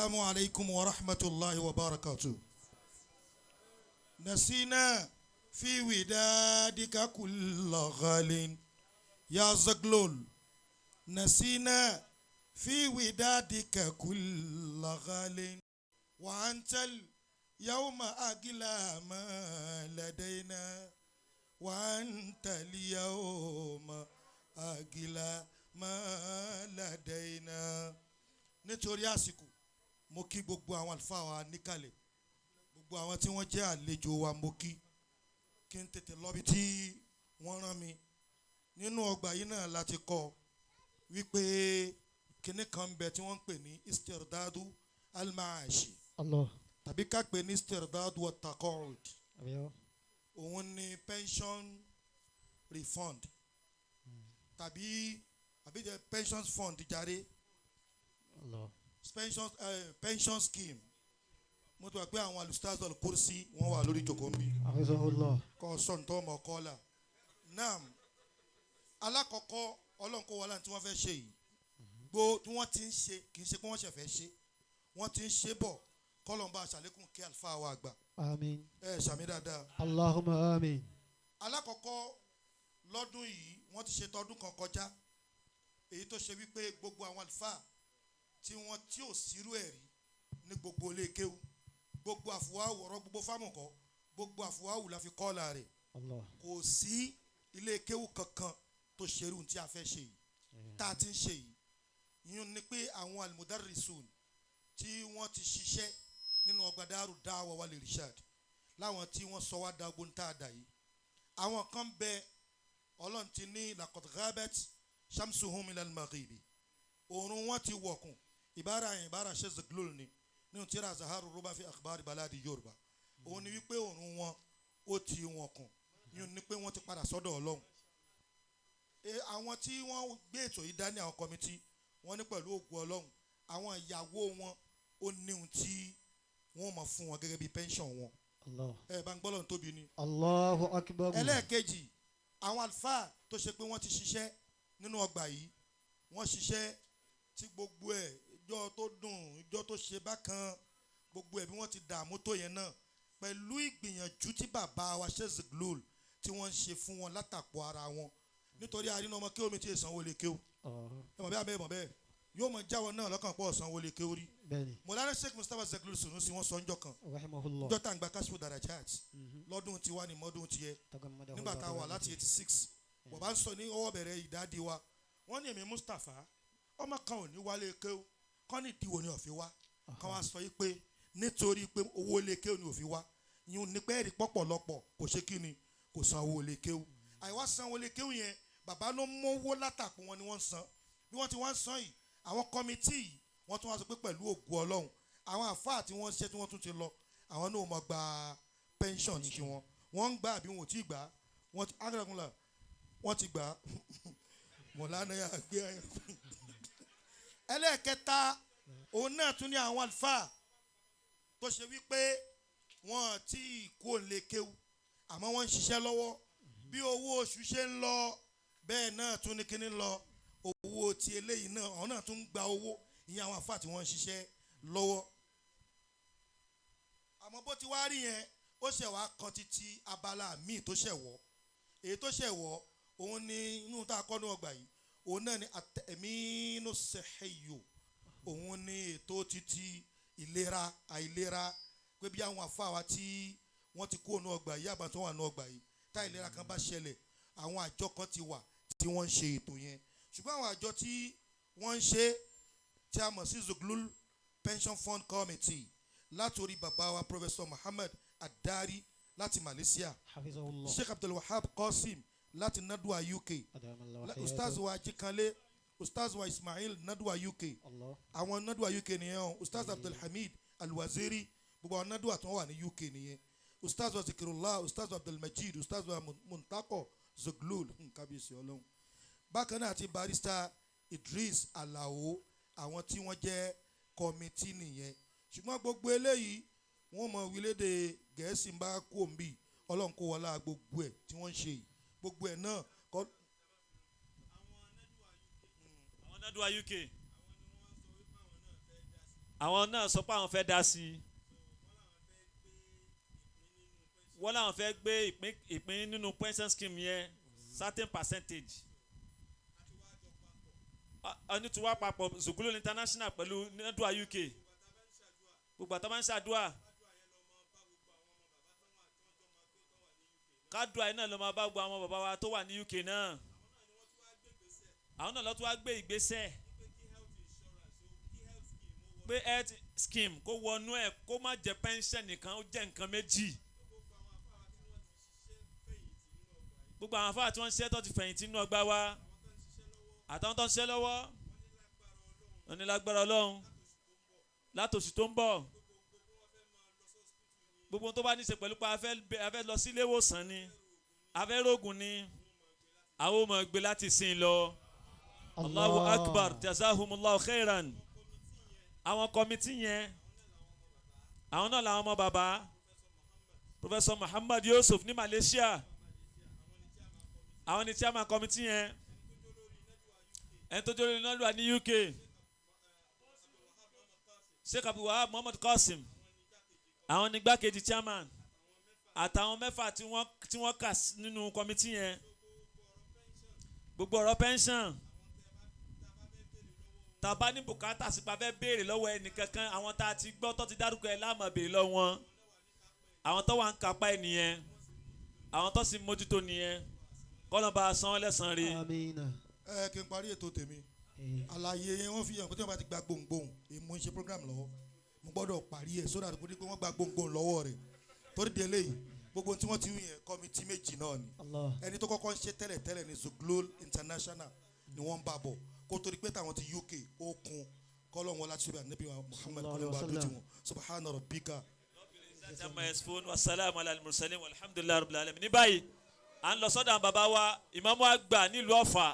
Assalamu alaikum wa rahmatulahi wa barakatu. Nasina fi widadika kulla ghalin ya Zaglul. Nasina fi widadika kulla ghalin wa antal yawma agla ma ladaina wa antal yawma agla ma ladaina. Nítorí àsìkò, mo kí gbogbo àwọn àlùfáà wa níkàlẹ̀, gbogbo àwọn tí wọ́n jẹ́ àlejò wa, mo kí kí n tètè lọ́bi tí wọ́n rán mi. Nínú ọgbà yìí náà láti kọ́ wípé kinní kan ń bẹ tí wọ́n ń pè ní istirdadu almaashi Allah tàbí ká pè ní istirdadu watakọ́ọ̀d. Àbíyọ́. Òun ni pension refund tàbí àbí jẹ́ pension fund jàre. Allah. Pension scheme. Mo tún wà pé àwọn alustaz al-kursi wọ́n wà lórí ìjókòó ń bí Hafizahullah. kọ́ sọ̀ǹtọ́ ọmọ kọ́là. Naam, alákọ̀ọ́kọ́, Ọlọ́run kó wọlé tí wọ́n fẹ́ ṣe yìí, gbó tí wọ́n ti ń ṣe, kì í ṣe pé wọ́n ṣẹ̀ fẹ́ ṣe, wọ́n ti ń ṣe bọ̀. Kọ́lọ́n bá aṣàlékún kí àlùfáà wa àgbà. Àmín. Ẹ ṣàmì dáadáa. Allahumma àmín. Alákọ̀ọ́kọ́, lọ́dún yìí, wọ́n ti ṣe tọdún kan kọjá, èyí tó ṣe wípé gbogbo àwọn àlùfáà tí wọ́n tí ò sírú ẹ̀ rí ní gbogbo ilé kéwú, gbogbo àfùwáwù ọ̀rọ̀, gbogbo fámùkọ́, gbogbo àfùwáwù la fi kọ́ rẹ̀. Allah. Kò sí ilé kéwú kankan tó ṣerú tí a fẹ́ ṣe yìí, tá a ti ń ṣe yìí. Yíyún ni pé àwọn almudarrisun tí wọ́n ti ṣiṣẹ́ nínú ọgbà Daaru Da'wa wal Irshad, láwọn tí wọ́n sọ wá dagbó ń tá a dà yìí, àwọn kan bẹ, Ọlọ́run ti ní laqad ghabat shamsuhum ilal maghribi, òòrùn wọn ti wọ̀kùn. Ìbára yẹn, ìbára ṣe Zaglul ni nínú tíra Zaharu Ruba fi akhbari baladi Yorùbá, òun ni wípé òòrùn wọn ó ti wọ̀kùn. Yíyún ni pé wọ́n ti padà sọ́dọ̀ Ọlọ́run. Àwọn tí wọ́n gbé ètò yìí dání, àwọn committee, wọ́n ní pẹ̀lú ògùn Ọlọ́run, àwọn ìyàwó wọn ó ní ohun tí wọ́n mọ̀ fún wọn gẹ́gẹ́ bí pension wọn. Allah. Ẹ bá ń gbọ́ lọ́run tóbi ni. Allahu akbar. Ẹlẹ́ẹ̀kejì, àwọn àlùfáà tó ṣe pé wọ́n ti ṣiṣẹ́ nínú ọgbà yìí, wọ́n ṣiṣẹ́ tí gbogbo ẹ̀, ìjọ tó dùn, ìjọ tó ṣe bákan, gbogbo ẹ̀ bí wọ́n ti dààmú tó yẹn náà, pẹ̀lú ìgbìyànjú tí bàbá wa ṣe Zaglul tí wọ́n ń ṣe fún wọn látàpọ̀ ara wọn, nítorí àrínà ọmọ kí omi tí èsàn wọlé kéwù. Ẹ mọ̀ bẹ́ẹ̀, abẹ́ mọ̀ bẹ́ẹ̀, yóò mọ̀ jáwọ́ náà lọ́kàn pọ̀ ọ̀sán wọlé kéwù rí. Bẹ́ẹ̀ni. Mọ̀lára Sheikh Mustapha Zaglul Sunusi, wọ́n sọ ńjọ́ kan, Rahimahullah. njọ́ tá à ń gba kashfu darajat lọ́dún tiwa ni mọ́dún tiẹ̀, nígbà tá a wà láti 86, bàbá ń sọ ní ọwọ́ bẹ̀rẹ̀ ìdádì wa, wọ́n ní èmi Mustapha, ọmọ kan ò ní wálé kéwù kọ́ ní ìdíwọ̀ ni òfin wá kọ́ wá sọ yìí pé nítorí pé owó lé kéwù ni òfin wá. Yìí ní pé ẹ̀rí pọ̀pọ̀lọpọ̀ kò ṣe kí ni, kò san owó lé kéwù. Àìwá san owó lé kéwù yẹn, bàbá ló mówó látàkùn wọn ni wọ́n ń san. Bí wọ́n ti wá ń san yìí, àwọn committee yìí, wọ́n tún wá sọ pé pẹ̀lú ògùn Ọlọ́run, àwọn àfáà tí wọ́n ṣe tí wọ́n tún ti lọ, àwọn náà mọ̀ gba pension ti wọn. Wọ́n ń gbà àbí wọn ò tí ì gbà? Wọ́n ti agbẹ̀rẹ̀kúnlá, wọ́n ti gbà mọ̀lánà yà gbé ayé. Ẹlẹ́ẹ̀kẹta, òun náà tún ní àwọn àlùfáà tó ṣe wípé wọ́n ti kú òǹlé kéwú, àmọ́ wọ́n ń ṣiṣẹ́ lọ́wọ́. Bí owó oṣù ṣe ń lọ, bẹ́ẹ̀ náà tún ní kíní lọ owó ti eléyìí náà, àwọn náà tún ń gba owó. Ìyẹn àwọn àfáà tí wọ́n ń ṣiṣẹ́ lọ́wọ́. Àmọ́ bó ti wá rí yẹn, ó ṣẹ̀ wá kan títí abala míì tó ṣẹ̀ wọ́. Èyí tó ṣẹ̀ wọ́, òun ní inú tá a kọ́ ní ọgbà yìí, òun náà ní àtẹ̀mínú sẹ̀hẹ̀yò, òun ní ètò títí ìlera àìlera, pé bí àwọn àfáà wa tí wọ́n ti kú òun ọgbà yìí, àbá tó wà ní ọgbà yìí, tá ìlera kan bá ṣẹlẹ̀, àwọn àjọ kan ti wà tí wọ́n ń ṣe ètò yẹn. Ṣùgbọ́n àwọn àjọ tí wọ́n ń ṣe, tí a mọ̀ sí Zuglul Pension Fund Committee, látòrí bàbá wa Professor Muhammad Adari láti Malaysia, Hafizahullah. Sheikh Abdulwahab Qasim láti Nadwa UK, Adamallahu hayatahu. Ustaz wa Ajikanle, Ustaz wa Ismail, Nadwa UK. Allah. Àwọn Nadwa UK nìyẹn o. Ustaz Abdulhamid Alwaziri, gbogbo àwọn Nadwa tó wà ní UK nìyẹn. Ustaz wa Zikirullah, Ustaz wa Abdulmajid, Ustaz wa Muntako Zuglul, kábíyèsí Ọlọ́run. Bákan náà àti Barrister Idris Alao, àwọn tí wọ́n jẹ́ committee nìyẹn. Ṣùgbọ́n gbogbo eléyìí, wọ́n mọ wílédè Gẹ̀ẹ́sì ń bá kú òǹbí. Ọlọ́run kó wọlá gbogbo ẹ̀ tí wọ́n ń ṣe yìí, gbogbo ẹ̀ náà kọ́. Àwọn Nadwa UK. Àwọn náà sọ pé àwọn fẹ́ dá sí i. Wọ́n làwọn fẹ́ gbé ìpín nínú pension scheme yẹn, certain percentage. Ọní tí wàá papọ̀ Zughlol International pẹ̀lú Nadwa UK. Gbogbo àtàwọn máa ń ṣàdúrà, kádùá yìí náà ló máa bá gbogbo àwọn bàbá wa tó wà ní UK náà. Àwọn náà ló tún wá gbé ìgbésẹ̀ pé health scheme kó wọnú ẹ̀, kó má jẹ́ pension nìkan, ó jẹ́ nǹkan méjì. Gbogbo àwọn afáà tí wọ́n ń ṣiṣẹ́ tó ti fẹ̀yìntì nínú ọgbà wa àtàwọn tó ń ṣiṣẹ́ lọ́wọ́, wọ́n ní lágbára Ọlọ́run, látòṣù tó ń bọ̀, gbogbo tó bá ní í ṣe pẹ̀lú pé a fẹ́ lọ sí ilé ìwòsàn ni, a fẹ́ rògùn ni, àwọn ò mọ̀ gbé láti sìn lọ. Allahu akbar, jazahumullahu khairan. Àwọn kọ́mítì yẹn, àwọn náà làwọn ọmọ bàbá Professor Muhammad Yusuf ní Malaysia, àwọn ni chairman kọ́mítì yẹn. Ẹni tó jẹ́ olórí ní UK, Sheikh Abdulwahab Muhammad Qasim, àwọn ni igbákejì chairman, àtàwọn mẹ́fà tí wọ́n kà nínú kọ́mítì yẹn. Gbogbo ọ̀rọ̀ pension tàbá ní bùkátà sípa fẹ́ béèrè lọ́wọ́ ẹnìkankan, àwọn tá a ti gbọ́ tó ti dárúkọ ẹ láàmú béèrè lọ́wọ́ wọn. Àwọn tó wà ń kápá ẹ nìyẹn, àwọn tó sì mójútó nìyẹn. Kọ́nà bá a san ọ́ lẹ́sàn-án rí. Amina. Ẹ kí n parí ètò tèmi. Àlàyé yẹn wọ́n fi hàn pé tí wọ́n bá ti gba gbohùngbohùn, èmi mo ń ṣe program lọ́wọ́, mo gbọ́dọ̀ parí ẹ̀ sódà tó kó ní pé wọ́n gba gbohùngbohùn lọ́wọ́ rẹ̀. Torí di eléyìí, gbogbo tí wọ́n ti wí yẹn, kọ́mítì méjì náà ni. Allah. Ẹni tó kọ́kọ́ ń ṣe tẹ́lẹ̀ tẹ́lẹ̀ ní Zughlol International ni wọ́n ń bá bọ̀, kó torí pé táwọn ti UK ó kun kọ́lọ́ wọn láti ṣe bí Ànábì wa Muhammad, kọ́lọ́ bá dúró tiwọn. Subhana rabbika. Wasalaamu ala al-mursalin walhamdulillahi rabbil alamin. Ní báyìí, à ń lọ sọ́dọ̀ àwọn bàbá wa ìmáàmù àgbà nílùú Ọ̀fà.